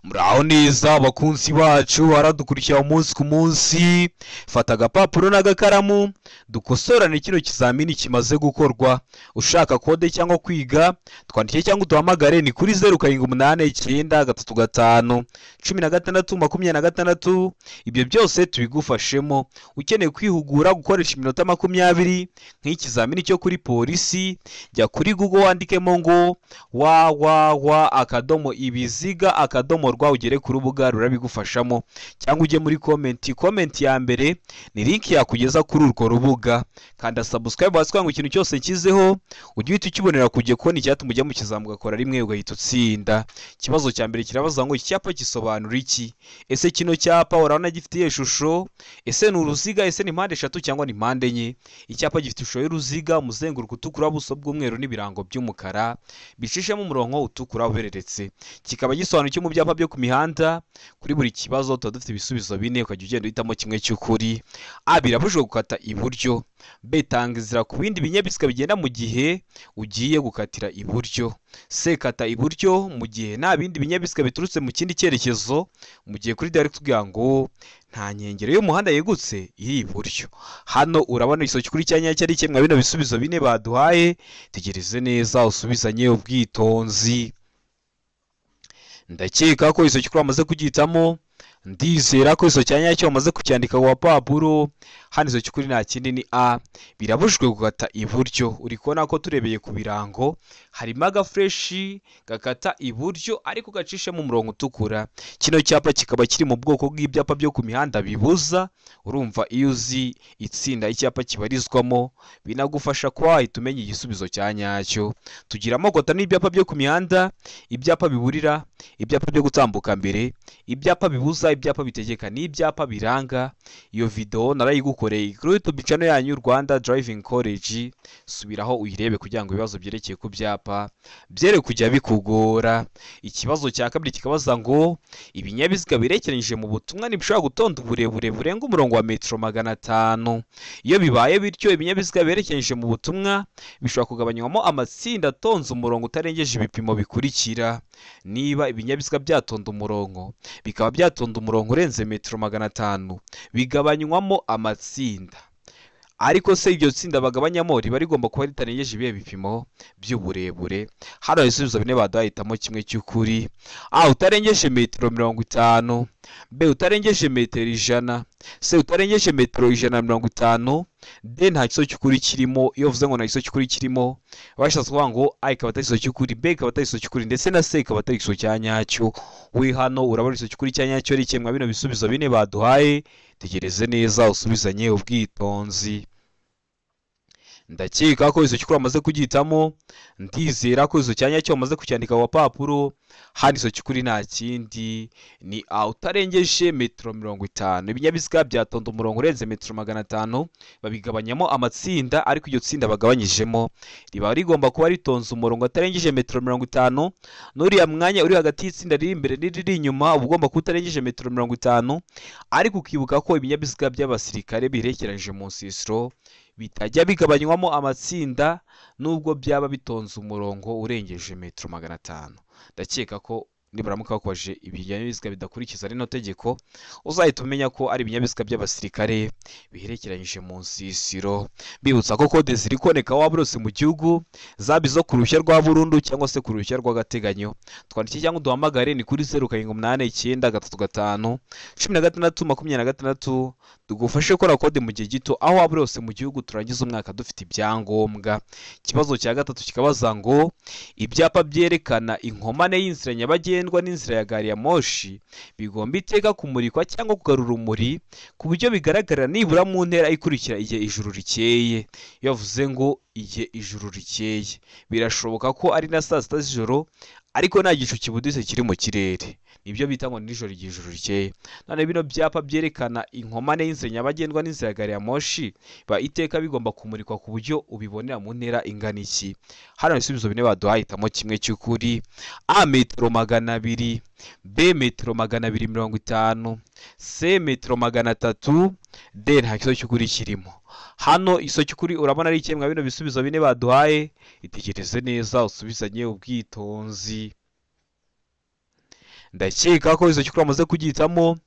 Muraho neza abakunzi bacu baradukurikira umunsi ku munsi. Fata agapapuro n'agakaramu dukosorane kino kizamini kimaze gukorwa. Ushaka kode cyangwa kwiga twandike cyangwa uduhamagare ni kuri 0789 35 16 26. Ibyo byose tubigufashemo. Ukeneye kwihugura gukoresha iminota 20 nk'ikizamini cyo kuri polisi, jya kuri Google wandikemo ngo www.ibiziga.rwa ugere ku rubuga rurabigufashamo, cyangwa ujye muri comment ya mbere ni link yakugeza kuri urwo rubuga. Kanda subscribe hasi ngo ikintu cyose nshyizeho ujye uhita ukibonera kujye kubona icyatuma ujya mu kizamu ugakora rimwe ugahita utsinda. Ikibazo cya mbere kirabaza ngo iki cyapa gisobanura iki? Ese kino cyapa urabona gifite iyihe shusho? Ese ni uruziga? Ese ni mpande eshatu cyangwa ni mpande enye? Icyapa gifite ishusho y'uruziga, umuzenguruko utukura, ubuso bw'umweru n'ibirango by'umukara bicishemo umurongo utukura ubereretse. Kikaba gisobanura icyo mu byapa byo ku mihanda. Kuri buri kibazo tuba dufite ibisubizo bine, ukajya ugenda uhitamo kimwe cy'ukuri. A, birabujijwe gukata iburyo. B, tanga inzira ku bindi binyabiziga bigenda mu gihe ugiye gukatira iburyo. C, kata iburyo mu gihe nta bindi binyabiziga biturutse mu kindi cyerekezo. Mu gihe kuri D kugira ngo nta nkengero y'umuhanda yegutse iri iburyo. Hano urabona igisobanuro cy'ukuri cya nyacyo ari kimwe bino bisubizo bine baduhaye. Tegereze neza usubizanye ubwitonzi. Ndakeka ko igisobanuro cy'ukuri wamaze kugihitamo. Ndizera ko igisobanuro cya nyacyo wamaze kucyandika ku papuro. Hano igisobanuro cy'ukuri nta kindi ni A, birabujijwe gukata iburyo. Uri kubona ko turebeye ku birango harimo agafureshi gakata iburyo ariko gacishemo umurongo utukura. Kino cyapa kikaba kiri mu bwoko bw'ibyapa byo ku mihanda bibuza. Urumva iyo uzi itsinda icyapa kibarizwamo binagufasha kuba wahita umenya igisubizo cya nyacyo. Tugira amoko atanu y'ibyapa byo ku mihanda: ibyapa biburira, ibyapa byo gutambuka mbere, ibyapa bibuza, ibyapa bitegeka n'ibyapa biranga. Iyo video narayigukoreye kuri YouTube channel yanyu Rwanda Driving College, subiraho uyirebe kugira ngo ibibazo byerekeye ku byapa byere kujya bikugora. Ikibazo cya kabiri kikabaza ngo ibinyabiziga birekeranyije mu butumwa ntibishobora gutonda uburebure burenga umurongo wa metero 500. Iyo bibaye bityo, ibinyabiziga birekeranyije mu butumwa bishobora kugabanywamo amatsinda atonze umurongo utarengeje ibipimo bikurikira. Niba ibinyabiziga byatonda umurongo bikaba byatonda umurongo urenze metero 500, bigabanywamo amatsinda. Ariko se iryo tsinda bagabanyamo riba rigomba kuba ritarengeje ibihe bipimo by'uburebure? Hano ibisubizo bine baduhitamo kimwe cy'ukuri. A, utarengeje metero 50. B, utarengeje metero 100. C, utarengeje metero 150. D, nta gisubizo cy'ukuri kirimo. Iyo uvuze ngo nta gisubizo cy'ukuri kirimo, bashatse kuvuga ngo A ikaba atari igisubizo cy'ukuri, B ikaba atari igisubizo cy'ukuri, ndetse na C ikaba atari igisubizo cya nyacyo. We hano urabona igisubizo cy'ukuri cya nyacyo ari kimwe bino bisubizo bine baduhaye. Tegereze neza usubizanye ubwitonzi. Ndakeka ko igisubizo cy'ukuri wamaze kugihitamo. Ndizera ko igisubizo cya nyacyo wamaze kucyandika ku papuro. Hano igisubizo cy'ukuri nta kindi ni A, utarengeje metero 50. Ibinyabiziga byatonda umurongo urenze metero 500 babigabanyamo amatsinda, ariko iryo tsinda bagabanyijemo riba rigomba kuba ritonze umurongo atarengeje metero 50. N'uriya mwanya uri hagati y'itsinda riri imbere n'iriri inyuma uba ugomba kuba utarengeje metero 50. Ariko ukibuka ko ibinyabiziga by'abasirikare birekeranyije mu nsisiro bitajya bigabanywamo amatsinda nubwo byaba bitonze umurongo urengeje metero 500. Ndakeka ko nibaramuka bakoje ibinyabiziga bidakurikiza rino tegeko uzahita umenya ko ari ibinyabiziga by'abasirikare biherekeranyije mu nsisiro. Bibutsa ko kode ziri kuboneka waba urose mu gihugu, zaba izo ku ruhushya rwa burundu cyangwa se ku ruhushya rw'agateganyo. Twandike cyangwa uduhamagare ni kuri 0789 35 16 26, tugufashe gukora kode mu gihe gito aho waba urose mu gihugu, turangiza umwaka dufite ibyangombwa. Ikibazo cya gatatu kikabaza ngo ibyapa byerekana inkomane y'inzira nyabagendwa n'inzira ya gari ya moshi bigomba iteka kumurikwa cyangwa kugarura urumuri ku buryo bigaragara nibura mu ntera ikurikira igihe ijuru rikeye. Iyo bavuze ngo igihe ijuru rikeye, birashoboka ko ari na saa sita z'ijoro ariko nta gicu kibuditse kiri mu kirere. Nibyo bita ngo nijoro igihe ijuru rikeye. None bino byapa byerekana inkomane y'inzira nyabagendwa n'inzira ya gari ya moshi ba iteka bigomba kumurikwa ku buryo ubibonera mu ntera ingana iki? Hano ibisubizo bine baduhaye, hitamo kimwe cy'ukuri. A, metero 200. B, metero 250. C, metero 300. D, nta gisubizo cy'ukuri kirimo. Hano igisubizo cy'ukuri urabona ari kimwe bino bisubizo bine baduhaye. Itegereze neza usubizanye ubwitonzi. Ndakeka ko izo cy'ukuri wamaze kugihitamo.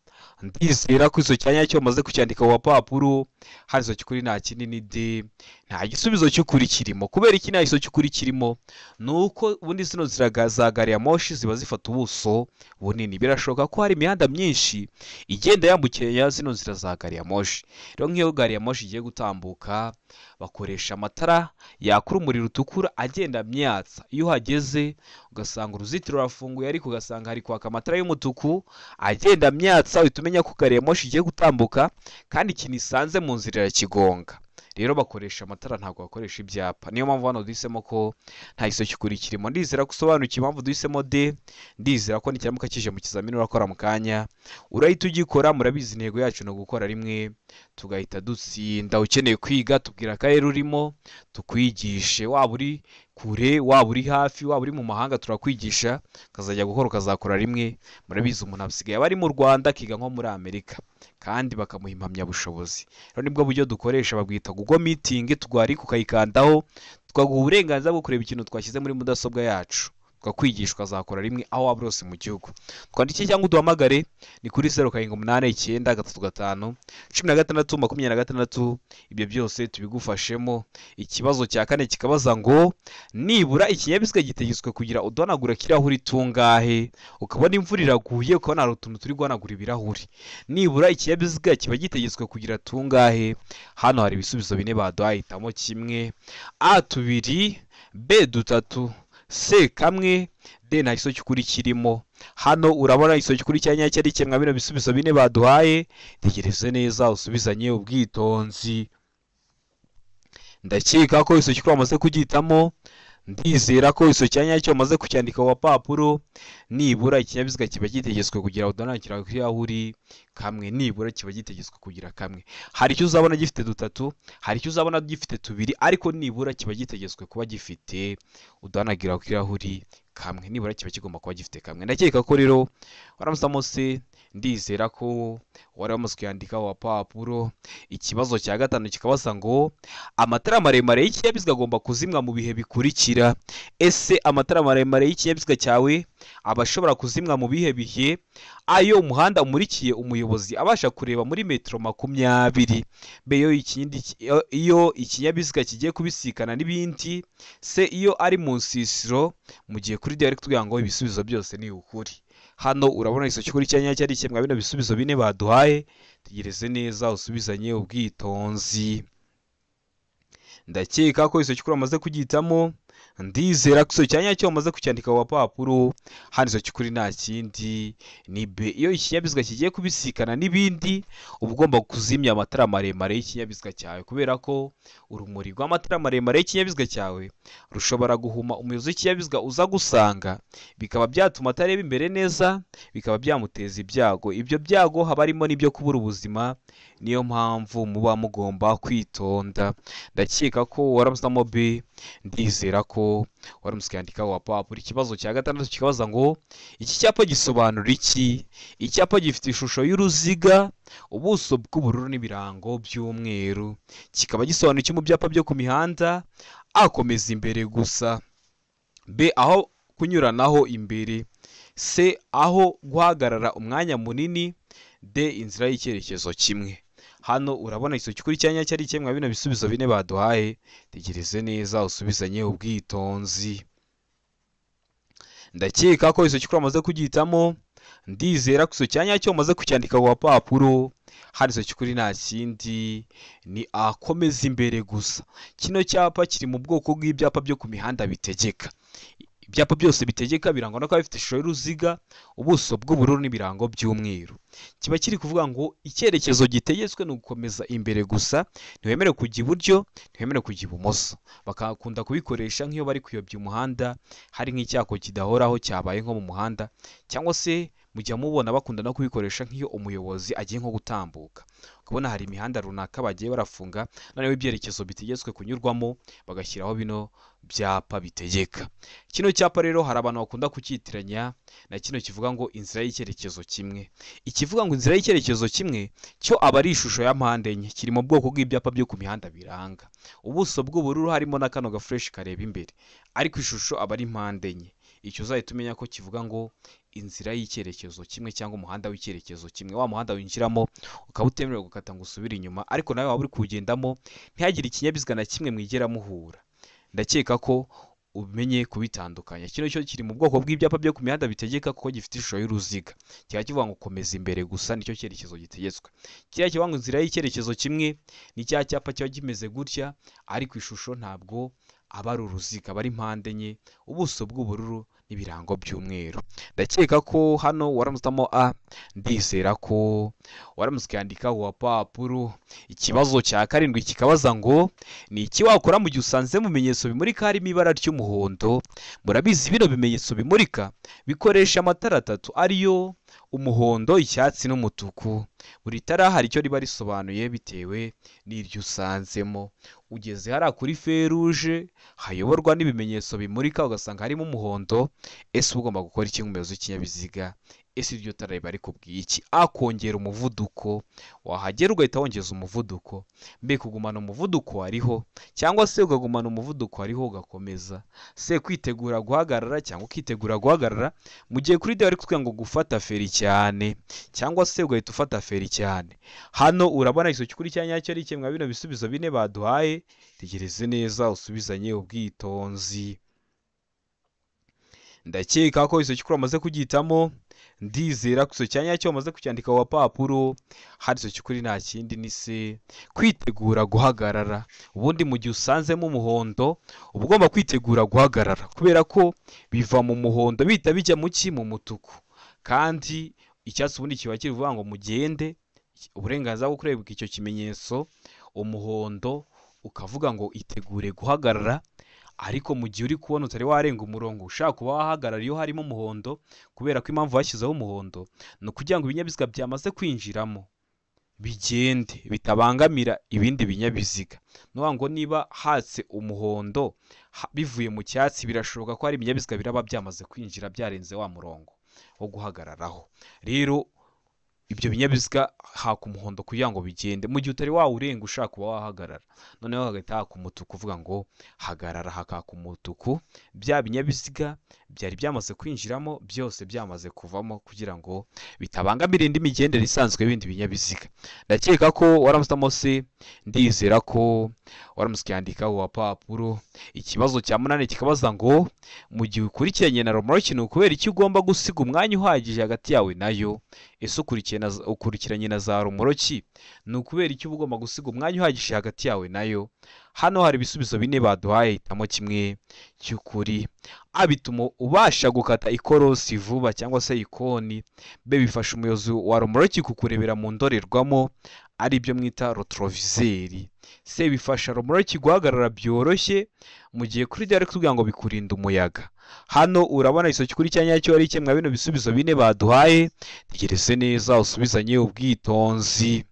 Ndizera ko izo cyanya cyo wamaze kucyandika ku gapapuro. Hano izo cy'ukuri nta kinini D, nta gisubizo cy'ukuri kirimo. Kubera iki nta gisubizo cy'ukuri kirimo? Ni uko ubundi zino nzira za gari ya moshi ziba zifata ubuso bunini. Birashoboka ko hari imihanda myinshi igenda yambukiranya zino nzira za gari ya moshi. Rero nk'iyo gari ya moshi igiye gutambuka, bakoresha amatara yaka urumuri rutukura agenda amyatsa. Iyo uhageze ugasanga uruzitiro rurafunguye, ariko ugasanga hari kwaka amatara y'umutuku agenda amyatsa, uhita umenya ko gari ya moshi igiye gutambuka, kandi ikintu isanze mu nzira irakigonga. Rero bakoresha amatara, ntabwo bakoresha ibyapa. Niyo mpamvu hano duhisemo ko nta gisubizo cy'ukuri kirimo. Ndizera ko usobanukiwe impamvu duhisemo D. Ndizera ko nikiramuka kije mu kizamini urakora mu kanya urahita ugikora. Murabizi intego yacu ni ugukora rimwe tugahita dutsinda. Ukeneye kwiga tubwira akarere urimo tukwigishe, waba uri kure, waba uri hafi, waba uri mu mahanga, turakwigisha ukazajya gukora ukazakora rimwe. Murabizi umuntu asigaye aba ari mu Rwanda akiga nko muri Amerika kandi bakamuha impamyabushobozi. Rero nibwo buryo dukoresha, babwita Google Meeting. Tugwari ukayikandaho tukaguha uburenganzira bwo kureba ikintu twashyize muri mudasobwa yacu, tukakwigisha ukazakora rimwe aho waba uri hose mu gihugu. Twandike cyangwa uduhamagare ni kuri 0789 35 16 26. Ibyo byose tubigufashemo. Ikibazo cya kane kikabaza ngo nibura ikinyabiziga gitegetswe kugira uduhanagura kirahuri tungahe? Ukabona imvura iraguye, ukabona hari utuntu turi guhanagura ibirahuri. Nibura ikinyabiziga kiba gitegetswe kugira tungahe? Hano hari ibisubizo bine baduhaye, hitamo kimwe: A 2, B 3, C 1, D nta gisubizo cy'ukuri kirimo. Hano urabona igisubizo cy'ukuri cya nyacyo ari kimwe bino bisubizo bine baduhaye. Tegereze neza usubizanye ubwitonzi. Ndakeka ko igisubizo cy'ukuri wamaze kugihitamo. Ndizera ko igisubizo cya nyacyo wamaze kucyandika ku gapapuro. Nibura ikinyabiziga kiba gitegetswe kugira uduhanagura kirahuri kamwe, nibura kiba gitegetswe kugira kamwe. Hari icyo uzabona gifite 3, hari icyo uzabona gifite 2, ariko nibura kiba gitegetswe kuba gifite uduhanagira kirahuri kamwe, nibura kiba kigomba kuba gifite kamwe. Ndakeka ko rero waramusamo se, ndizera ko wari wamaze kuyandika ku gapapuro. Ikibazo cya gatanu kikabaza ngo amatara maremare y'ikinyabiziga agomba kuzimwa mu bihe bikurikira. Ese amatara maremare y'ikinyabiziga cyawe aba ashobora kuzimwa mu bihe bihe? Ayo umuhanda umurikiye umuyobozi abasha kureba muri metero 20. B iyo ikinyabiziga kigiye kubisikana n'ibindi. C iyo ari mu nsisiro. Mu gihe kuri D ari kutubwira ngo ibisubizo byose ni ukuri. Hano urabona igisubizo cy'ukuri cya nyacyo ari kimwe bino bisubizo bine baduhaye. Tegereze neza usubizanye ubwitonzi. Ndakeka ko igisubizo cy'ukuri wamaze kugihitamo. Ndizera ko igisubizo cya nyacyo wamaze kucyandika ku gapapuro. Hano igisubizo cy'ukuri nta kindi ni B. Iyo ikinyabiziga kigiye kubisikana n'ibindi, uba ugomba kuzimya amatara maremare y'ikinyabiziga cyawe, kubera ko urumuri rw'amatara maremare y'ikinyabiziga cyawe rushobora guhuma umuyobozi w'ikinyabiziga uza gusanga, bikaba byatuma atareba imbere neza, bikaba byamuteza ibyago. Ibyo byago haba harimo n'ibyo kubura ubuzima. Niyo mpamvu muba mugomba kwitonda. Ndakeka ko waramusamo B. Ndizera ko waramutse ukandika ku gapapuro. Ikibazo cya gatandatu kikabaza ngo iki cyapa gisobanura iki? Icyapa gifite ishusho y'uruziga, ubuso bw'ubururu n'ibirango by'umweru. Kikaba gisobanura iki mu byapa byo ku mihanda? A komeza imbere gusa, B aho kunyuranaho imbere, C aho guhagarara umwanya munini, D inzira y'icyerekezo kimwe. Hano urabona igisubizo cy'ukuri cya nyacyo ari kimwe bino bisubizo bine baduhaye. Tegereze neza usubizanye ubwitonzi. Ndakeka ko igisubizo cy'ukuri wamaze kugihitamo. Ndizera ko igisubizo cya nyacyo wamaze kucyandika ku gapapuro. Hano igisubizo cy'ukuri nta kindi ni akomeza imbere gusa. Kino cyapa kiri mu bwoko bw'ibyapa byo ku mihanda bitegeka. Ibyapa byose bitegeka birangwa no kuba bifite ishusho y'uruziga, ubuso bw'ubururu n'ibirango by'umweru. Kiba kiri kuvuga ngo icyerekezo gitegetswe ni ugukomeza imbere gusa, ntiwemerewe kujya iburyo, ntiwemerewe kujya ibumoso. Bakakunda kubikoresha nk'iyo bari kuyobya umuhanda, hari nk'icyago kidahoraho cyabaye nko mu muhanda, cyangwa se mujya mubona bakunda no kubikoresha nk'iyo umuyobozi agiye nko gutambuka. Ukabona hari imihanda runaka bagiye barafunga, noneho ibyerekezo bitegetswe kunyurwamo bagashyiraho bino byapa bitegeka. Kino cyapa rero hari abantu bakunda kucyitiranya na kino kivuga ngo inzira y'icyerekezo kimwe. Ikivuga ngo inzira y'icyerekezo kimwe cyo aba ari ishusho ya mpande enye, kiri mu bwoko bw'ibyapa byo ku mihanda biranga. Ubuso bw'ubururu harimo na kano gafureshi kareba imbere, ariko ishusho aba ari mpande enye. Icyo uzahita umenya ko kivuga ngo inzira y'icyerekezo kimwe cyangwa umuhanda w'icyerekezo kimwe, wa muhanda winjiramo ukaba utemerewe gukata ngo usubire inyuma, ariko nawe waba uri kuwugendamo ntihagire ikinyabiziga na kimwe mwigera muhura. Ndakeka ko umenye kubitandukanya. Kino cyo kiri mu bwoko bw'ibyapa byo ku mihanda bitegeka kuko gifite ishusho y'uruziga, kiba kivuga ngo komeza imbere gusa, nicyo cyerekezo gitegetswe. Kiriya kivuga ngo inzira y'icyerekezo kimwe ni cya cyapa kiba kimeze gutya, ariko ishusho ntabwo aba ari uruziga, aba ari mpande enye, ubuso bw'ubururu n'ibirango by'umweru. Ndakeka ko hano waramutse A, ndizera ko waramutse ukandika ku gapapuro. Ikibazo cya karindwi kikabaza ngo ni iki wakora mu gihe usanze mu bimenyetso bimurika harimo ibara ry'umuhondo? Murabizi bino bimenyetso bimurika bikoresha amatara atatu ariyo umuhondo, icyatsi n'umutuku. Buri tara hari icyo riba risobanuye bitewe n'iryo usanzemo. Ugeze hariya kuri feruje hayoborwa n'ibimenyetso bimurika ugasanga harimo umuhondo, ese uba ugomba gukora iki nk'umuyobozi w'ikinyabiziga? Ese iryo tara riba rikubwiye iki? A, kongera umuvuduko, wahagera ugahita wongeza umuvuduko. B, kugumana umuvuduko wariho cyangwa se ukagumana umuvuduko wariho ugakomeza. C, kwitegura guhagarara cyangwa ukitegura guhagarara mu gihe kuri D bari kutubwira ngo gufata feri cyane cyangwa se ugahita ufata feri cyane. Hano urabona igisubizo cy'ukuri cya nyacyo ari kimwe bino bisubizo bine baduhaye. Tegereze neza usubizanye ubwitonzi. Ndakeka ko igisubizo cy'ukuri wamaze kugihitamo, ndizera ko igisubizo cya nyacyo wamaze kucyandika ku gapapuro. Hari igisubizo cy'ukuri nta kindi ni se, kwitegura guhagarara. Ubundi mu gihe usanzemo umuhondo uba ugomba kwitegura guhagarara, kubera ko biva mu muhondo bihita bijya mu ki? Mu mutuku. Kandi icyatsi ubundi kiba kiri kuvuga ngo mugende, uburenganzira bwo kurebwa icyo kimenyetso. Umuhondo ukavuga ngo itegure guhagarara, ariko mu gihe uri kubona utari warenga umurongo ushaka kuba wahagarara iyo harimo umuhondo, kubera ko impamvu bashyizeho umuhondo ni ukugira ngo ibinyabiziga byamaze kwinjiramo bigende bitabangamira ibindi binyabiziga. Ni ukuvuga ngo niba hatse umuhondo bivuye mu cyatsi, birashoboka ko hari ibinyabiziga biraba byamaze kwinjira byarenze wa murongo wo guhagararaho. Rero ibyo binyabiziga haka umuhondo kugira ngo bigende, mu gihe utari wawurenga ushaka kuba wahagarara. Noneho hagahita haka umutuku uvuga ngo hagarara, hakaka umutuku, bya binyabiziga byari byamaze kwinjiramo byose byamaze kuvamo kugira ngo bitabangamira indi migendere isanzwe y'ibindi binyabiziga. Ndakeka ko waramutse se, ndizera ko waramutse ukandika ku gapapuro. Ikibazo cya munani kikabaza ngo mu gihe ukurikiranye na romoroki ni ukubera iki ugomba gusiga umwanya uhagije hagati yawe nayo? Ese ukurikiranye na za romoroki ni ukubera iki uba ugomba gusiga umwanya uhagije hagati yawe nayo? Hano hari ibisubizo bine baduhaye, hitamo kimwe cy'ukuri. A, bituma ubasha gukata ikorosi vuba cyangwa se ikoni. B, bifasha umuyobozi wa romoroki kukurebera mu ndorerwamo, ari byo mwita rotroviseri. C, bifasha romoroki guhagarara byoroshye, mu gihe kuri D bari kutubwira ngo bikurinda umuyaga. Hano urabona igisubizo cy'ukuri cya nyacyo ari kimwe bino bisubizo bine baduhaye. Tegereze neza usubizanye ubwitonzi.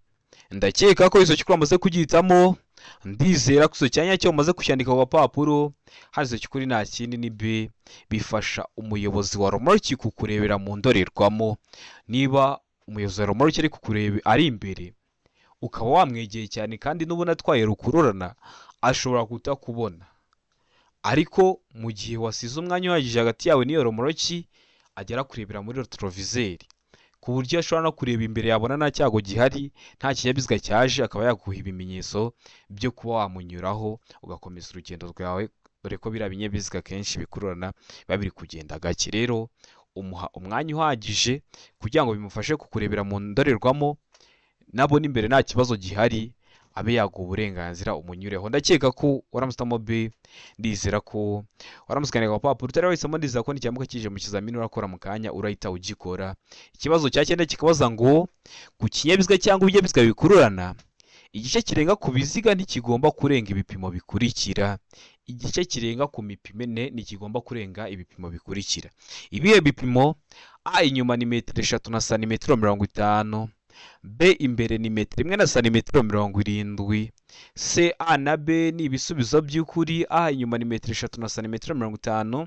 Ndakeka ko igisubizo cy'ukuri wamaze kugihitamo, ndizera ko igisubizo cya nyacyo wamaze kucyandika ku gapapuro. Hano igisubizo cy'ukuri nta kindi ni B, bifasha umuyobozi wa romoroki kukurebera mu ndorerwamo. Niba umuyobozi wa romoroki ari kukureba ari imbere, ukaba wamwegeye cyane kandi n'ubona atwaye rukururana, ashobora kutakubona. Ariko mu gihe wasize umwanya uhagije hagati yawe n'iyo romoroki, agera kurebera muri rotroviseri, ku buryo ashobora no kureba imbere yabona nta cyago gihari, nta kinyabiziga cyaje, akaba yaguha ibimenyetso byo kuba wamunyuraho ugakomeza urugendo rwawe, dore ko biriya binyabiziga kenshi bikururana biba biri kugenda gake. Rero umuha umwanya uhagije kugira ngo bimufashe kukurebera mu ndorerwamo, nabona imbere nta kibazo gihari, abe yaguha uburenganzira umunyureho. Ndakeka ko waramutse B, ndizera ko waramutse ukandika ku gapapuro. Utari wahisemo, ndizera ko nicyamuka kije mu kizamini urakora mu kanya urahita ugikora. Ikibazo cya cyenda kikabaza ngo ku kinyabiziga cyangwa ibinyabiziga bikururana, igice kirenga ku biziga ntikigomba kurenga ibipimo bikurikira. Igice kirenga ku mipine ntikigomba kurenga ibipimo bikurikira. Ibihe bipimo? A, inyuma ni metero 3 na santimetero 50. B, imbere ni metero 1 na santimetero 70. C, A na B ni ibisubizo by'ukuri. A inyuma ni metero 3 na santimetero 50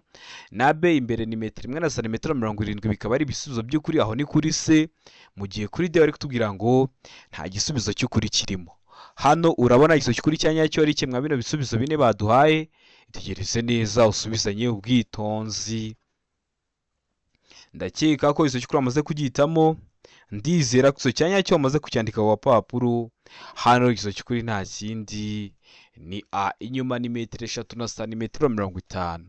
na B imbere ni metero 1 na santimetero 70, bikaba ari ibisubizo by'ukuri. Aho ni kuri C, mu gihe kuri D bari kutubwira ngo nta gisubizo cy'ukuri kirimo. Hano urabona igisubizo cy'ukuri cya nyacyo ari kimwe bino bisubizo bine baduhaye. Itegereze neza usubizanye ubwitonzi. Ndakeka ko igisubizo cy'ukuri wamaze kugihitamo, ndizera ko igisubizo cya nyacyo wamaze kucyandika ku gapapuro. Hano igisubizo cy'ukuri nta kindi ni A. Inyuma ni metero 3 na santimetero 50,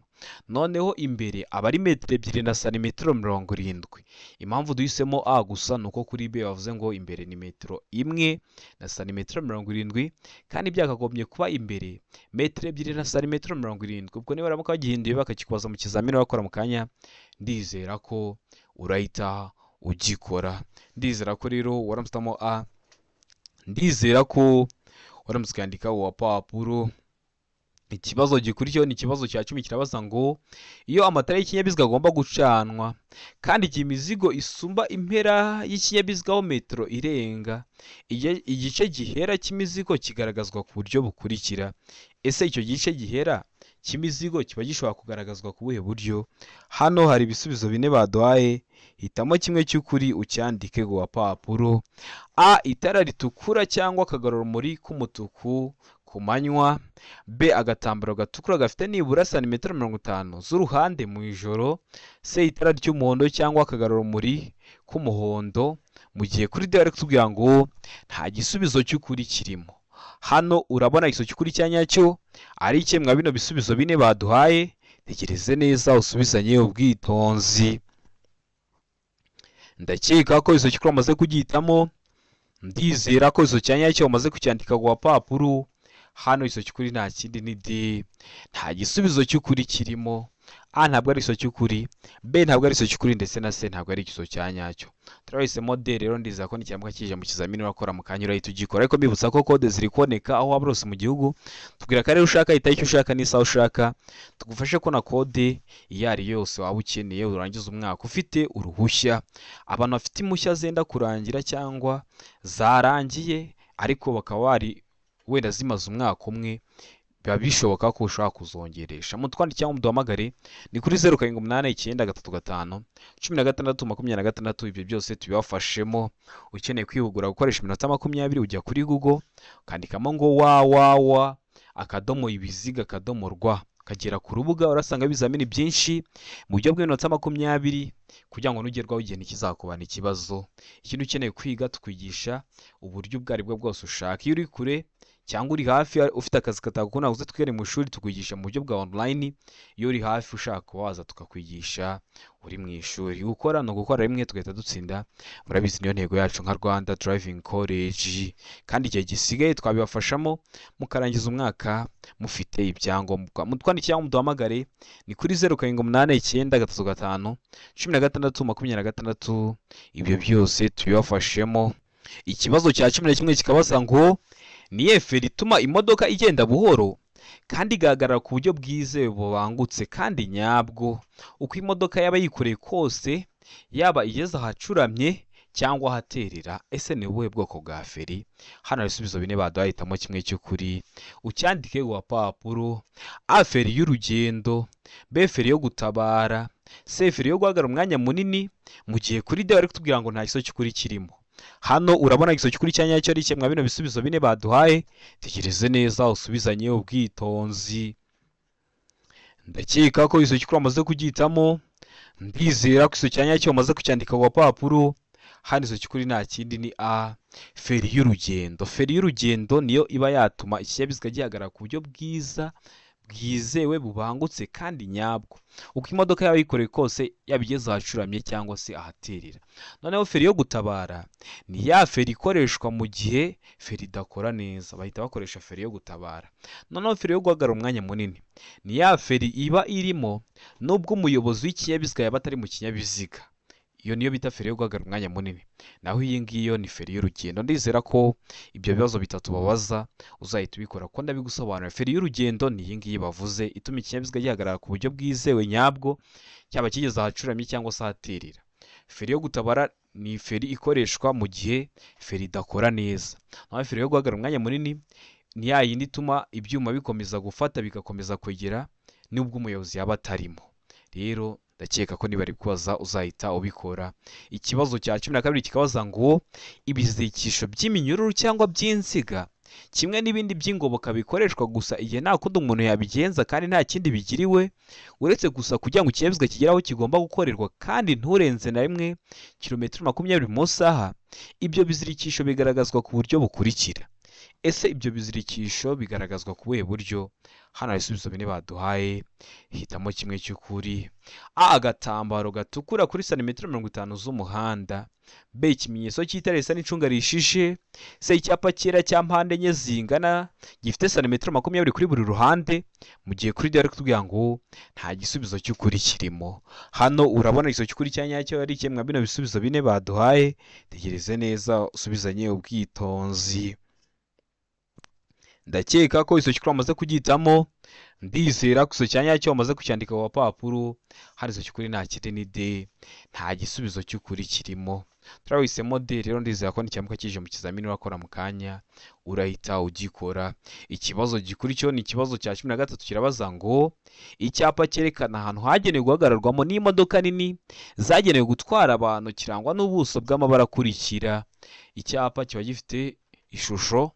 noneho imbere aba ari metero 2 na santimetero 70. Impamvu duhisemo A gusa ni uko kuri B bavuze ngo imbere ni metero 1 na santimetero 70, kandi byakagombye kuba imbere metero 2 na santimetero 70. Ubwo niba baramuka bagihinduye bakakikubaza mu kizamini bakora mu kanya, ndizera ko urahita ugikora. Ndizera ko rero waramusitamo A, ndizera ko waramutse ukandika uwapapuro. Ikibazo gikurikiyeho ni ikibazo cya 10, kirabaza ngo iyo amatara y'ikinyabiziga agomba gucanwa kandi igihe imizigo isumba impera y'ikinyabiziga aho metero irenga, igice gihera cy'imizigo kigaragazwa ku buryo bukurikira. Ese icyo gice gihera cy'imizigo kiba gishobora kugaragazwa ku buhe buryo? Hano hari ibisubizo 4 baduhaye, hitamo kimwe cy'ukuri ucyandike ku gapapuro. A. Itara ritukura cyangwa akagarurumuri k'umutuku ku manywa. B. Agatambaro gatukura gafite nibura santimetero 50 z'uruhande mu ijoro. C. Itara ry'umuhondo cyangwa akagarurumuri k'umuhondo. Mu gihe kuri D bari kutubwira ngo nta gisubizo cy'ukuri kirimo. Hano urabona igisubizo cy'ukuri cya nyacyo ari iki mwa bino bisubizo 4 baduhaye? Tekereze neza usubizanye ubwitonzi. Ndakeka ko igisubizo cy'ukuri wamaze kugihitamo, ndizera ko igisubizo cya nyacyo wamaze kucyandika ku gapapuro. Hano igisubizo cy'ukuri nta kindi ni D, nta gisubizo cy'ukuri kirimo. A ntabwo ari igisubizo cy'ukuri, B ntabwo ari igisubizo cy'ukuri, ndetse na C ntabwo ari igisubizo cya nyacyo. Turahisemo D rero, ndizera ko nikiramuka kije mu kizamini urakora mu kanya urahita ugikora. Ariko mbibutsa ko kode ziri kuboneka aho waba hose mu gihugu, tubwira akarere ushaka, itariki ushaka n'isaha ushaka, tugufashe kubona kode iyo ari yose waba ukeneye, urangize umwaka ufite uruhushya. Abantu bafite impushya zenda kurangira cyangwa zarangiye ariko bakaba bari wenda zimaze umwaka umwe, biba bishoboka ko ushobora kuzongeresha. Mutwandike cyangwa muduhamagare ni kuri 0 7 8 9 3 5 16 26. Ibyo byose tubibafashemo. Ukeneye kwihugura gukoresha iminota 20, ujya kuri Google ukandikamo ngo www akadomo ibiziga akadomo rwa, ukagera ku rubuga urasanga ibizamini byinshi mu buryo bw'iminota 20, kugira ngo nugerwaho igihe ntikizakubana ikibazo. Ikindi ukeneye kwiga tukwigisha uburyo ubwo aribwo bwose ushaka. Iyo uri kure cyangwa uri hafi ufite akazi katagukunda uze twigane mu ishuri, tukwigisha mu buryo bwa online. Iyo uri hafi ushaka waza tukakwigisha uri mu ishuri. Gukora ni ugukora rimwe tugahita dutsinda, murabizi niyo ntego yacu nka Rwanda Driving College. Kandi igihe gisigaye twabibafashamo mukarangiza umwaka mufite ibyangombwa. Mutwandike cyangwa muduhamagare ni kuri 0 7 8 9 3 5 16 26. Ibyo byose tubibafashemo. Ikibazo cya 11 kikabaza ngo ni feri ituma imodoka igenda buhoro kandi igahagarara ku buryo bwizewe bubangutse kandi nyabwo, uko imodoka yaba yikoreye kose, yaba igeze ahacuramye cyangwa ahaterera. Ese ni ubuhe bwoko bwa feri? Hano hari ibisubizo 4 baduhaye, hitamo kimwe cy'ukuri ucyandike ku gapapuro. A. Feri y'urugendo, B. Feri yo gutabara, C. Feri yo guhagarara umwanya munini. Mu gihe kuri D bari kutubwira ngo nta gisubizo cy'ukuri kirimo. Hano urabona igisubizo cy'ukuri cya nyacyo ari kimwe mwa bino bisubizo 4 baduhaye. Tekereze neza usubizanye ubwitonzi. Ndakeka ko igisubizo cy'ukuri wamaze kugihitamo, ndizera ko igisubizo cya nyacyo wamaze kucyandika ku gapapuro. Hano igisubizo cy'ukuri nta kindi ni A, feri y'urugendo. Feri y'urugendo niyo iba yatuma ikinyabiziga gihagarara ku buryo bwiza bwizewe bubangutse kandi nyabwo, uko imodoka yaba yikoreye kose, yaba igeze ahacuramye cyangwa se ahaterera. Noneho feri yo gutabara ni ya feri ikoreshwa mu gihe feri idakora neza, bahita bakoresha feri yo gutabara. Noneho feri yo guhagarara umwanya munini ni ya feri iba irimo nubwo umuyobozi w'ikinyabiziga yaba atari mu kinyabiziga, iyo niyo bita feri yo guhagarara umwanya munini. Naho iyi ngiyo ni feri y'urugendo. Ndizera ko ibyo bibazo 3 babaza uzahita ubikora kuko ndabigusobanurira. Feri y'urugendo ni iyi ngiyi bavuze, ituma ikinyabiziga gihagarara ku buryo bwizewe nyabwo, cyaba kigeze ahacuramye cyangwa se ahaterera. Feri yo gutabara ni feri ikoreshwa mu gihe feri idakora neza. Naho feri yo guhagarara umwanya munini ni ya yindi ituma ibyuma bikomeza gufata bigakomeza kwegera nubwo umuyobozi yaba atarimo. Rero ndakeka ko niba kubaza uzahita ubikora. Ikibazo cya 12 kikabaza ngo ibizirikisho by'iminyururu cyangwa by'inziga kimwe n'ibindi by'ingoboka bikoreshwa gusa igihe nta kundi umuntu yabigenza kandi nta kindi bigiriwe uretse gusa kugira ngo ikinyabiziga kigere aho kigomba gukorerwa kandi nturenze na rimwe kilometero 20 mu isaha, ibyo bizirikisho bigaragazwa ku buryo bukurikira. Ese ibyo bizirikisho bigaragazwa ku buhe buryo? Hano hari ibisubizo bine baduhaye, hitamo kimwe cy'ukuri. A, agatambaro gatukura kuri santimetero 50 z'umuhanda. B, ikimenyetso cy'itara risa n'icunga rishije. C, icyapa cyera cya mpande enye zingana gifite santimetero 20 kuri buri ruhande. Mu gihe kuri D bari kutubwira ngo nta gisubizo cy'ukuri kirimo. Hano urabona igisubizo cy'ukuri cya nyacyo ari kimwe bino bisubizo bine baduhaye. Tegereze neza usubizanye ubwitonzi. Ndakeka ko igisubizo cy'ukuri wamaze kugihitamo, ndizera ko igisubizo cya nyacyo wamaze kucyandika ku gapapuro. Hano igisubizo cy'ukuri nta kindi ni D, nta gisubizo cy'ukuri kirimo. Turahisemo D rero, ndizera ko nicyamuka kije mu kizamini urakora mu kanya urahita ugikora. Ikibazo gikurikiyeho ni ikibazo cya 13, kirabaza ngo icyapa cyerekana ahantu hagenewe guhagararwamo n'imodoka nini zagenewe gutwara abantu kirangwa n'ubuso bw'amabara akurikira. Icyapa kiba gifite ishusho.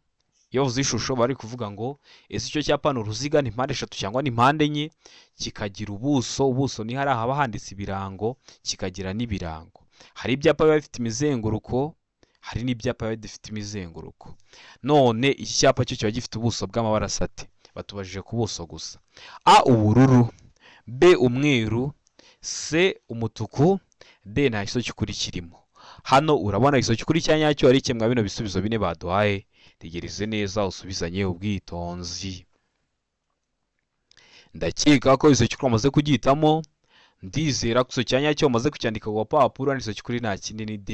Iyo bavuze ishusho bari kuvuga ngo ese icyo cyapa ni uruziga, ni mpande eshatu cyangwa ni mpande enye, kikagira ubuso. Ubuso ni hari ahaba handitse ibirango, kikagira n'ibirango. Hari ibyapa biba bifite imizenguruko, hari n'ibyapa biba bidafite imizenguruko. None iki cyapa cyo kiba gifite ubuso bw'amabara asate, batubajije ku buso gusa. A, ubururu, B, umweru, C, umutuku, D, nta gisubizo cy'ukuri kirimo. Hano urabona igisubizo cy'ukuri cya nyacyo ari kimwe bino bisubizo bine baduhaye. Tegereze neza usubizanye ubwitonzi. Ndakeka ko igisubizo cy'ukuri wamaze kugihitamo, ndizera ko igisubizo cya nyacyo wamaze kucyandika ku gapapuro. Igisubizo cy'ukuri nta kindi ni D,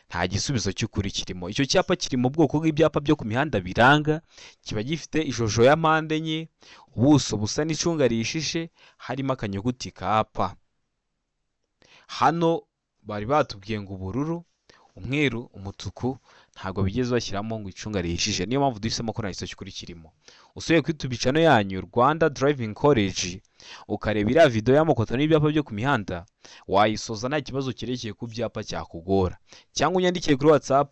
nta gisubizo cy'ukuri kirimo. Icyo cyapa kiri mu bwoko bw'ibyapa byo ku mihanda biranga, kiba gifite ishusho ya mpande enye, ubuso busa n'icunga rishije, harimo akanyuguti ka P. Hano bari batubwiye ngo ubururu, umweru, umutuku, ntabwo bigeze bashyiramo ngo icunga rihishije. Niyo mpamvu duhisemo ko nta gisubizo cy'ukuri kirimo. Usubiye kuri YouTube channel yanyu Rwanda Driving College ukareba iriya video y'amakoto n'ibyapa byo ku mihanda, wayisoza nta kibazo cyerekeye ku byapa cyakugora. Cyangwa unyandikire kuri WhatsApp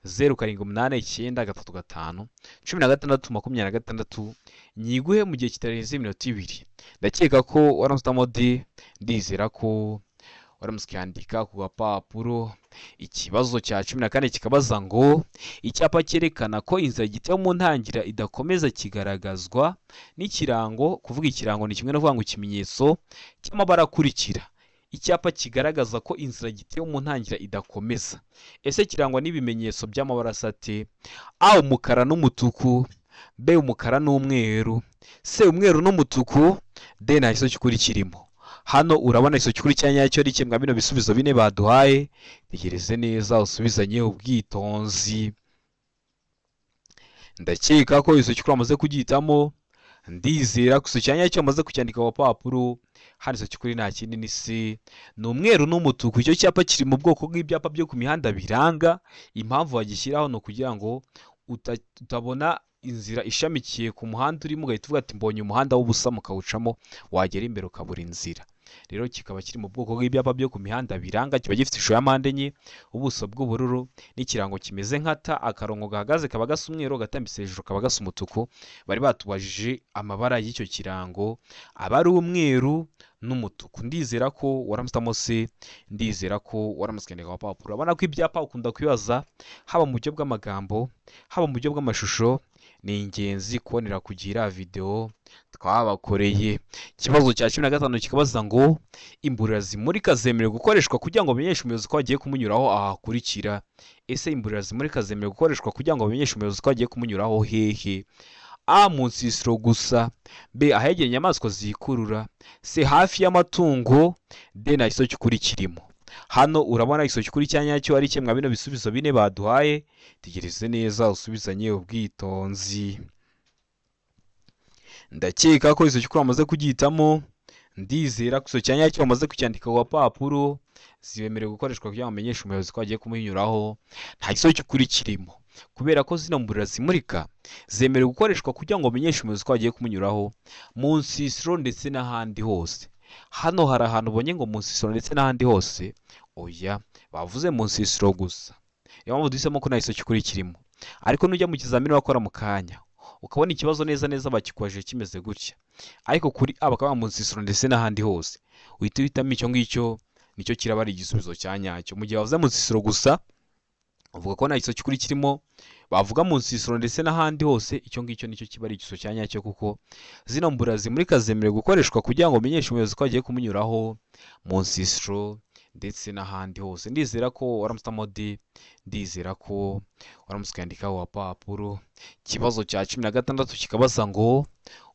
0789 35 16 26 nyiguhe mu gihe kitarenze iminota 2. Ndakeka ko waramutse D, ndizera ko waramutse ukandika ku gapapuro. Ikibazo cya 14 kikabaza ngo icyapa cyerekana ko inzira gitewe mu ntangira idakomeza kigaragazwa n'ikirango. Kuvuga ikirango ni kimwe no kuvuga ngo ikimenyetso cy'amabara akurikira. Icyapa kigaragaza ko inzira gitewe mu ntangira idakomeza, ese kirangwa n'ibimenyetso by'amabara asate? A, umukara n'umutuku, B, umukara n'umweru, C, umweru n'umutuku, D, nta gisubizo cy'ukuri kirimo. Hano urabona igisubizo cy'ukuri cya nyacyo ari kimwe bino bisubizo bine baduhaye. Tegereze neza usubizanye ubwitonzi. Ndakeka ko igisubizo cy'ukuri wamaze kugihitamo, ndizera ko igisubizo cya nyacyo wamaze kucyandika ku gapapuro. Hano igisubizo cy'ukuri nta kindi ni C, ni umweru n'umutuku. Icyo cyapa kiri mu bwoko bw'ibyapa byo ku mihanda biranga. Impamvu bagishyiraho ni ukugira ngo utabona inzira ishamikiye ku muhanda urimo ugahita uvuga ati mbonye umuhanda w'ubusa, mukawucamo, wagera imbere ukabura inzira. Rero kikaba kiri mu bwoko bw'ibyapa byo ku mihanda biranga, kiba gifite ishusho ya mpande enye, ubuso bw'ubururu n'ikirango kimeze nka T, akarongo gahagaze kaba gasa umweru, gatambitse hejuru kaba gasa umutuku. Bari batubajije amabara y'icyo kirango, aba ari umweru n'umutuku. Ndizera ko waramutse C, ndizera ko waramutse ukandika ku gapapuro. Urabona ko ibyapa ukunda kwibaza haba mu buryo bw'amagambo, haba mu buryo bw'amashusho. Ni ingenzi kubonera kugira video twabakoreye. Ikibazo cya 15 kikabaza ngo imburira zimurika zemerewe gukoreshwa kugira ngo bamenyeshe umuyobozi ko agiye kumunyuraho ahakurikira. Ese imburira zimurika zemerewe gukoreshwa kugira ngo bamenyeshe umuyobozi ko agiye kumunyuraho hehe? A, mu nsisiro gusa, B, ahegereye inyamaswa zikurura, C, hafi y'amatungo, D, nta gisubizo cy'ukuri kirimo. Hano urabona igisubizo cy'ukuri cya nyacyo ari kimwe bino bisubizo bine baduhaye. Tegereze neza usubizanye ubwitonzi. Ndakeka ko igisubizo cy'ukuri wamaze kugihitamo, ndizera ko igisubizo cya nyacyo wamaze kucyandika ku gapapuro. Zibemerewe gukoreshwa kugira ngo bamenyeshe umuyobozi ko agiye kumunyuraho, nta gisubizo cy'ukuri kirimo. Kubera ko zino mburira zimurika zemerewe gukoreshwa kugira ngo bamenyeshe umuyobozi ko agiye kumunyuraho mu nsisiro ndetse n'ahandi hose. Hano hari ahantu ubonye ngo mu nsisiro ndetse n'ahandi hose, oya, bavuze mu nsisiro gusa. Niyo mpamvu duhisemo ko nta gisubizo cy'ukuri kirimo. Ariko nujya mu kizamini wakora mu kanya ukabona ikibazo neza neza bakikwaje kimeze gutya, ariko kuri A bakaba mu nsisiro ndetse n'ahandi hose, uhita uhitamo icyo ngicyo, nicyo kiraba ari igisubizo cya nyacyo. Mu gihe bavuze mu nsisiro gusa uvuga ko nta gisubizo cy'ukuri kirimo, bavuga mu nsisiro ndetse n'ahandi hose, icyo ngicyo nicyo kiba ari igisubizo cya nyacyo, kuko zino mbura zimurika zemerewe gukoreshwa kugira ngo umenyeshe umuyobozi ko agiye kumunyuraho mu nsisiro ndetse n'ahandi hose. Ndizera ko waramutse D, ndizera ko waramutse ukandikaho wapapuro. Ikibazo cya 16 kikabaza ngo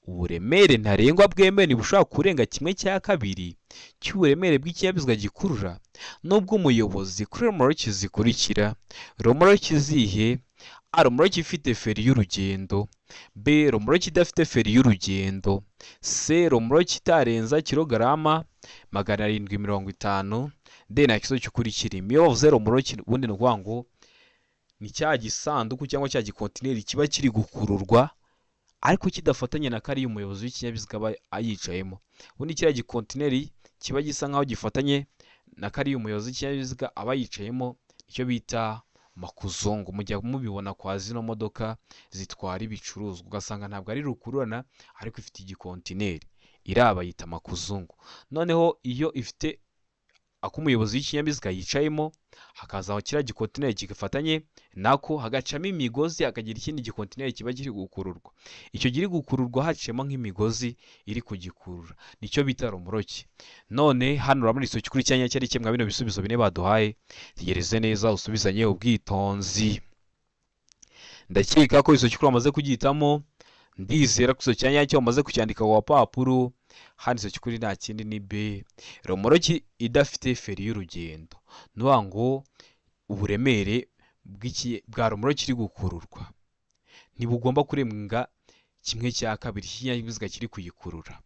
uburemere ntarengwa bwemewe ntibushobora kurenga 1/2 cy'uburemere bw'ikinyabiziga gikurura n'ubw'umuyobozi kuri romoroki zikurikira. Romoroki zihe? A, romoroki ifite feri y'urugendo, B, romoroki idafite feri y'urugendo, C, romoroki itarenza kilogarama 750, D, nta kibazo cy'ukuri kirimo. Iyo bavuze romoroki ubundi ni ukuvuga ngo ni cya gisanduku cyangwa cya gikontineri kiba kiri gukururwa ariko kidafatanye na kariya umuyobozi w'ikinyabiziga aba ayicayemo. Ubundi kiriya gikontineri kiba gisa nkaho gifatanye na kariya umuyobozi w'ikinyabiziga aba yicayemo, icyo bita makuzungu. Mujya mubibona kwa zino modoka zitwara ibicuruzwa, ugasanga ntabwo ari rukururana ariko ifite igikontineri, iriya bayita makuzungu. Noneho iyo ifite ako umuyobozi w'ikinyabiziga yicayemo, hakaza kiriya gikontineri kigafatanye nako, hagacamo imigozi, hakagira ikindi gikontineri kiba kiri gukururwa. Icyo kiri gukururwa haciyemo nk'imigozi iri kugikurura, nicyo bita romoroki. None hano urabona igisubizo cy'ukuri cya nyacyo ari kimwe bino bisubizo bine baduhaye. Tegereze neza usubizanye ubwitonzi. Ndakeka ko igisubizo cy'ukuri wamaze kugihitamo, ndizera ko igisubizo cya nyacyo wamaze kucyandika ku gapapuro. Hano igisubizo cy'ukuri nta kindi ni B, romoroki idafite feri y'urugendo. Ni ukuvuga ngo uburemere bwa romoroki iri gukururwa ntibugomba kurenga 1/2 cy'ikinyabiziga kiri kuyikurura,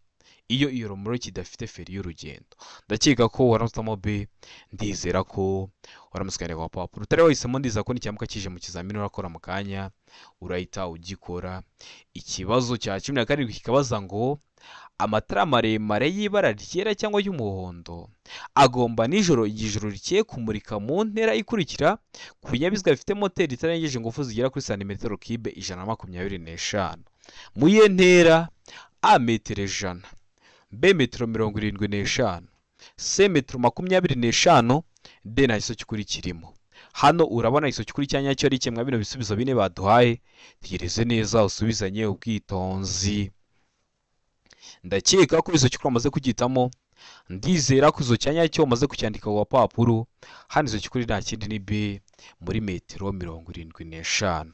iyo iyo romoroki idafite feri y'urugendo. Ndakeka ko waramutse B, ndizera ko waramutse ukandika ku gapapuro. Utari wahisemo ndizera ko nicyamuka kije mu kizamini urakora mu kanya urahita ugikora. Ikibazo cya 17 kikabaza ngo amatara maremare y'ibara ryera cyangwa y'umuhondo agomba nijoro igihe ijoro rikeye kumurika mu ntera ikurikira ku binyabiziga bifite moteri itarengeje ingufu zigera kuri santimetero kibe 125. Mu iye ntera? A, metero 100, B, metero 75, C, metero 25, D, nta gisubizo cy'ukuri kirimo. Hano urabona igisubizo cy'ukuri cya nyacyo ari kimwe bino bisubizo bine baduhaye. Tegereze neza usubizanye ubwitonzi. Ndakeka ko igisubizo cy'ukuri wamaze kugihitamo, ndizera ko igisubizo cya nyacyo wamaze kucyandika ku gapapuro. Hano igisubizo cy'ukuri nta kindi ni B, muri metero 75.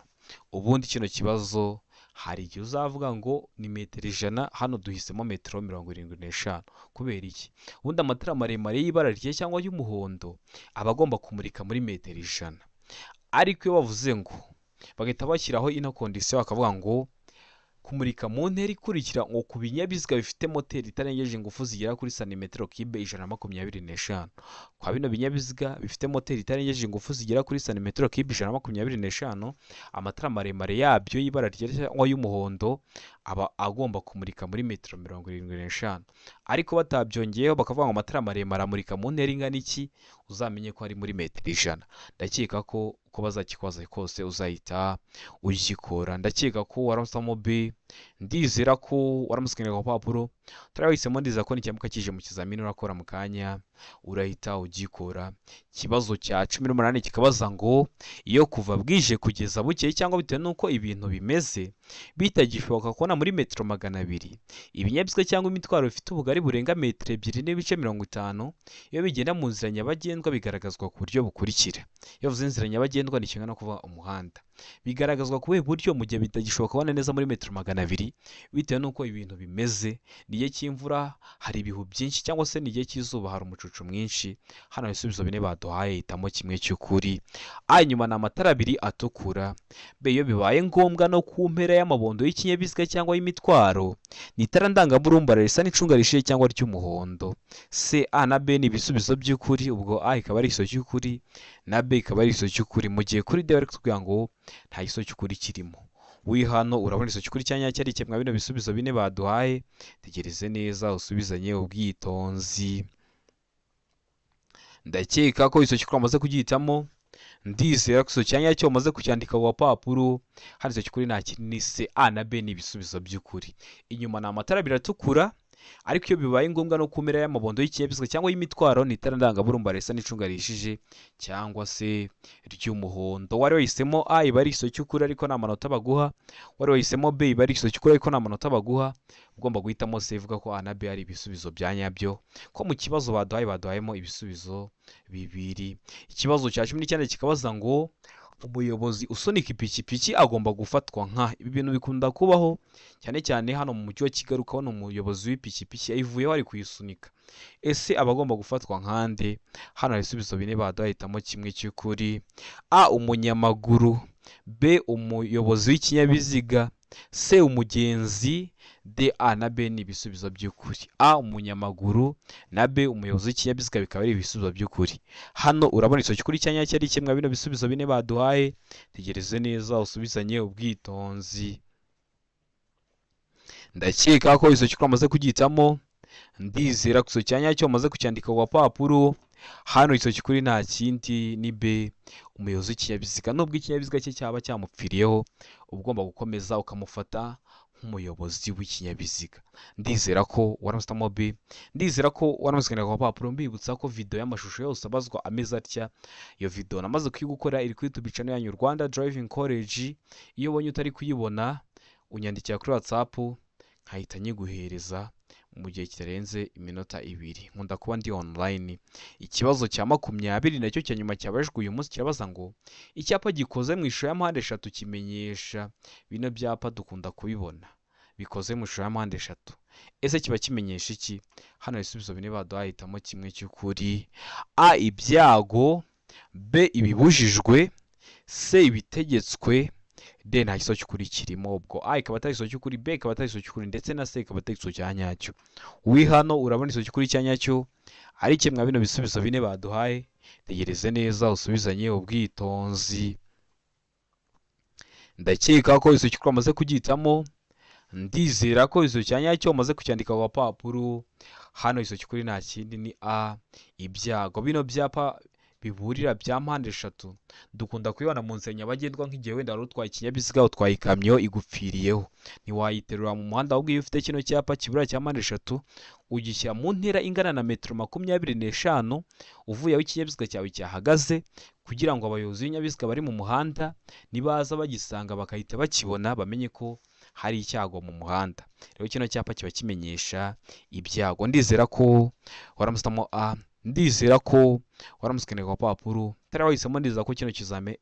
Ubundi kino kibazo hari igihe uzavuga ngo ni metero 100, hano duhisemo metero 75. Kubera iki? Ubundi amatara maremare y'ibara ryera cyangwa y'umuhondo aba agomba kumurika muri metero 100. Ariko iyo bavuze ngo bagahita bashyiraho ino kondisiyo bakavuga ngo kumurika mu ntera ikurikira ngo ku binyabiziga bifite moteri itarengeje ingufu zigera kuri santimetero kibe 125. Kwa bino binyabiziga bifite moteri itarengeje ingufu zigera kuri santimetero kibe 125, amatara maremare yabyo y'ibara ryera cyangwa y'umuhondo aba agomba kumurika muri metero 75. Ariko batabyongeyeho bakavuga ngo amatara maremare amurika mu ntera ingana iki, uzamenye ko ari muri metero 100. Ndakeka ko uko bazakikwaza kose uzahita ugikora. Ndakeka ko waramutse B, ndizera ko waramutse ukandika ku gapapuro. Utari wahisemo ndizera ko nicyamuka kije mu kizamini urakora mu kanya urahita ugikora. Ikibazo cya 18 kikabaza ngo iyo kuva bwije kugeza bukeye cyangwa bitewe n'uko ibintu bimeze bitagishoboka kubona muri metero 200 ibinyabiziga cyangwa imitwaro bifite ubugari burenga metero 2.50 iyo bigenda mu nzira nyabagendwa bigaragazwa ku buryo bukurikira. Iyo bavuze inzira nyabagendwa ni kimwe no kuvuga umuhanda. Bigaragazwa ku buhe buryo mu gihe bitagishoboka kubona neza muri metero 200 bitewe n'uko ibintu bimeze, ni igihe cy'imvura hari ibihu byinshi cyangwa se ni igihe cy'izuba hari umucucu mwinshi. Hano ibisubizo bine baduhaye, hitamo kimwe cy'ukuri. A, inyuma ni amatara abiri atukura. B, iyo bibaye ngombwa no ku mpera y'amabondo y'ikinyabiziga cyangwa y'imitwaro ni itara ndangamurumbara risa n'icunga rishiye cyangwa ry'umuhondo. C, A na B ni ibisubizo by'ukuri, ubwo A ikaba ari igisubizo cy'ukuri na B ikaba ari igisubizo cy'ukuri, mu gihe kuri D bari kutubwira ngo nta gisubizo cy'ukuri kirimo. Wi hano urabona igisubizo cy'ukuri cya nyacyo ari kimwe bino bisubizo bine baduhaye. Tegereze neza usubizanye ubwitonzi. Ndakeka ko igisubizo cy'ukuri wamaze kugihitamo, Ndizera ko igisubizo cya nyacyo umaze kucyandika ku gapapuro, handitse cy'ukuri nta kindi ni C. A na B ni ibisubizo by'ukuri. Inyuma ni amatara abiri atukura, ariko iyo bibaye ngombwa no ku mpera y'amabondo y'ikinyabiziga cyangwa y'imitwaro ni itara ndangaburumba risa n'icunga rihishije cyangwa se ry'umuhondo. Wari wahisemo A iba ari igisubizo cy'ukuri ariko nta manota baguha, wari wahisemo B iba ari igisubizo cy'ukuri ariko nta manota baguha. Ugomba guhitamo C ivuga ko A na B ari ibisubizo bya nyabyo, ko mu kibazo baduhaye baduhayemo ibisubizo bibiri. Ikibazo cya 19 kikabaza ngo umuyobozi usunika ipikipiki agomba gufatwa nka. Ibi bintu bikunda kubaho cyane cyane hano mu mujyi wa Kigali, ukabona umuyobozi w'ipikipiki yayivuyeho ari kuyisunika. Ese aba agomba gufatwa nkande? Hano hari ibisubizo bine baduhaye, hitamo kimwe cy'ukuri. A umunyamaguru, B umuyobozi w'ikinyabiziga, C umugenzi, D A na B ni ibisubizo by'ukuri. A umunyamaguru na B umuyobozi w'ikinyabiziga bikaba ari ibisubizo by'ukuri. Hano urabona icyo cy'ukuri cya nyacyo ari kimwe bino bisubizo bine baduhaye. Tegereze neza usubizanye ubwitonzi. Ndakeka ko icyo cy'ukuri wamaze kugihitamo. Ndizera ko icyo cya nyacyo wamaze kucyandika ku gapapuro. Hano icyo cy'ukuri nta kindi ni B umuyobozi w'ikinyabiziga. Nubwo ikinyabiziga cye cyaba cyamupfiriyeho, uba ugomba gukomeza ukamufata nk'umuyobozi w'ikinyabiziga. Ndizera ko waramutse B, ndizera ko waramutse ku gapapuro. Mbibutsa ko video y'amashusho yose abazwa ameze atya, iyo video namaze kuyigukora iri kuri YouTube channel yanyu Rwanda Driving College. Iyo ubonye utari kuyibona unyandikira kuri WhatsApp nkahita nyiguhereza mu gihe kitarenze iminota 2. Nkunda kuba ndi online. Ikibazo cya 20 nacyo cya nyuma cyabajwe uyu munsi kirabaza ngo icyapa gikoze mu ishusho ya mpande eshatu kimenyesha. Bino byapa dukunda kubibona bikoze mu ishusho ya mpande eshatu, ese kiba kimenyesha iki? Hano ibisubizo bine baduhaye, hitamo kimwe cy'ukuri. A ibyago, B ibibujijwe, C ibitegetswe, D nta gisubizo cy'ukuri kirimo. Ubwo A ikaba atari igisubizo cy'ukuri, B ikaba atari igisubizo cy'ukuri, ndetse na C ikaba atari igisubizo cya nyacyo. Wi hano urabona igisubizo cy'ukuri cya nyacyo ari kimwe bino bisubizo bine baduhaye. Tegereze neza usubizanye ubwitonzi. Ndakeka ko igisubizo cy'ukuri wamaze kugihitamo. Ndizera ko igisubizo cya nyacyo wamaze kucyandika ku gapapuro. Hano igisubizo cy'ukuri nta kindi ni A ibyago. Bino byapa biburira bya mpande eshatu dukunda kubibona mu nzira nyabagendwa, nk'igihe wenda wari utwaye ikinyabiziga utwaye ikamyo igupfiriyeho, ntiwayiterura mu muhanda, ahubwo iyo ufite kino cyapa kiburira cya mpande eshatu ugishyira mu ntera ingana na metero 25 uvuye aho ikinyabiziga cyawe cyahagaze, kugira ngo abayobozi b'ibinyabiziga bari mu muhanda nibaza bagisanga bakahita bakibona bamenye ko hari icyago mu muhanda. Rero kino cyapa kiba kimenyesha ibyago. Ndizera ko waramusitamo A, ndizera ko waramutse ku gapapuro. Utari wahisemo, ndizera ko kino kizame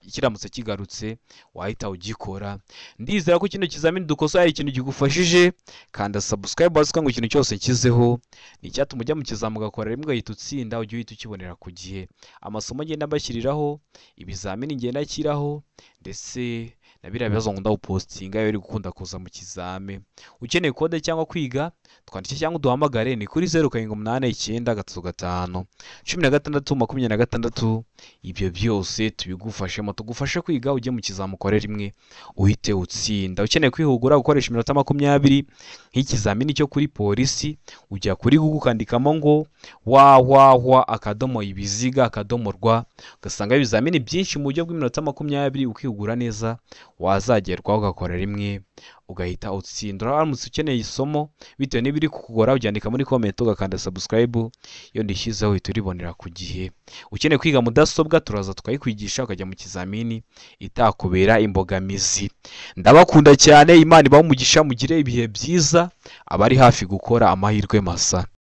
kiramutse kigarutse wahita ugikora. Ndizera ko kino kizamini dukosoye hari ikintu kigufashije. Kanda subscribe hasi ngo ikintu cyose nshyizeho ni icyatuma ujya mu kizami ugakora rimwe ugahita utsinda, ujye uhita ukibonera ku gihe. Amasomo ngenda mbashyiriraho, ibizamini ngenda nshyiraho, ndetse na biriya bibazo nkunda gupostinga iyo uri gukunda kuza mu kizami. Ukeneye kode cyangwa kwiga twandike cyangwa uduhamagare ni kuri 0 7 8 9 3 5 16 26. Ibyo byose tubigufashemo, tugufashe kwiga ujye mu kizami ukore rimwe uhite utsinda. Ukeneye kwihugura gukoresha iminota 20 nk'ikizamini cyo kuri polisi, ujya kuri Google ukandikamo ngo www akadomo ibiziga akadomo rwa, ugasanga ibizamini byinshi mu buryo bw'iminota 20, ukihugura neza, wazagerwaho ugakora rimwe ugahita utsinda. Uramutse ukeneye isomo bitewe n'ibiri kukugora ubyandika muri comment ugakanda subscribe, iyo ndishyizeho uhita uribonera ku gihe. Ukeneye kwiga mudasobwa turaza tukayikwigisha ukajya mu kizamini itakubera imbogamizi. Ndabakunda cyane, Imana ibahe umugisha, mugire ibihe byiza, abari hafi gukora amahirwe masa.